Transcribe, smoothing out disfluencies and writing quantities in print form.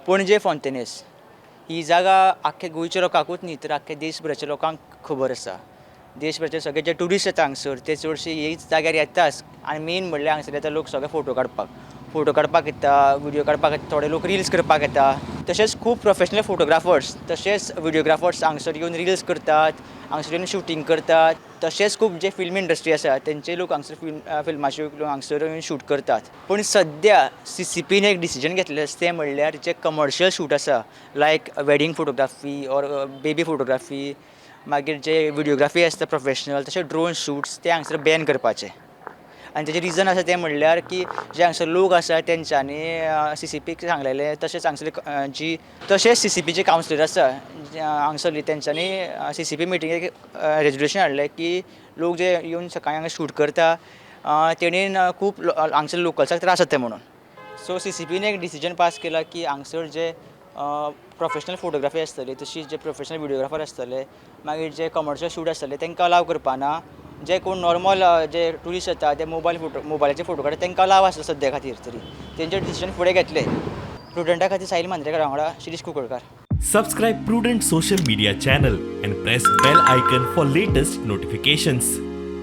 पणजे फोंतेनेस ही जागा आख्खे गोंयच्या लोकांकूच न्ही तर आख्खे देशभराच्या लोकांक खबर आसा. देशभराचे सगळे जे ट्युरिस्ट येता हांगसर ते चडशे ह्याच जाग्यार येताच आनी मेन म्हणल्यार हांगसर येता लोक सगळे फोटो काडपाक, फोटो काडपाक येता, व्हिडियो काडपाक येता, थोडे लोक रिल्स करपाक येता. तशेंच खूब प्रोफेशनल फोटोग्राफर्स तशेंच व्हिडियोग्राफर्स हांगसर येवन रिल्स करतात, हांगसर येवन शुटींग करतात. तशेंच खूब जे फिल्म इंडस्ट्री आसा तेंचे लोक हांगसर फिल्माचे लोक हांगसर येवन शूट करतात. पूण सद्या सीसीपीन एक डिसिजन घेतलें आसा तें म्हणल्यार जे कमर्शियल शूट आसा like wedding photography or baby photography, मागीर जे व्हिडियोग्राफी आसता प्रोफेशनल, तशें ड्रोन शूट्स ते हांगसर बॅन करपाचे. आनी तेजें रिजन आसा तें म्हणल्यार की जे हांगसर लोक आसा तेंच्यांनी सीसीपीक सांगलेलें, तशेंच हांगसर जी तशेंच सीसीपीचे कावन्सिलर आसा हांगसरली तेंच्यांनी सीसीपी मिटिंगेक रेजोल्युशन हाडलें की लोक जे येवन सकाळी हांगा शूट करता तेणेन खूब हांगसर लोकल्साक त्रास जाता म्हणून. सो सीसीपीन एक डिसिजन पास केला की हांगसर जे प्रोफेशनल फोटोग्राफी आसतली, तशीच जे प्रोफेशनल व्हिडियोग्राफर आसतले, मागीर जे कमर्शियल शूट आसतले तांकां अलाव करपाना. जे कोण नॉर्मल जे ट्युरिस्ट येता ते मोबायल फोटो मोबायलाचे फोटो काडटा तांकां अलाव आसा सद्या खातीर तरी. तेंचे डिसिजन फुडें घेतले. प्रुडंटा खातीर साहील मांद्रेकार वांगडा Shirish Kunkalkar. Subscribe Prudent social media channel and press bell icon for latest notifications.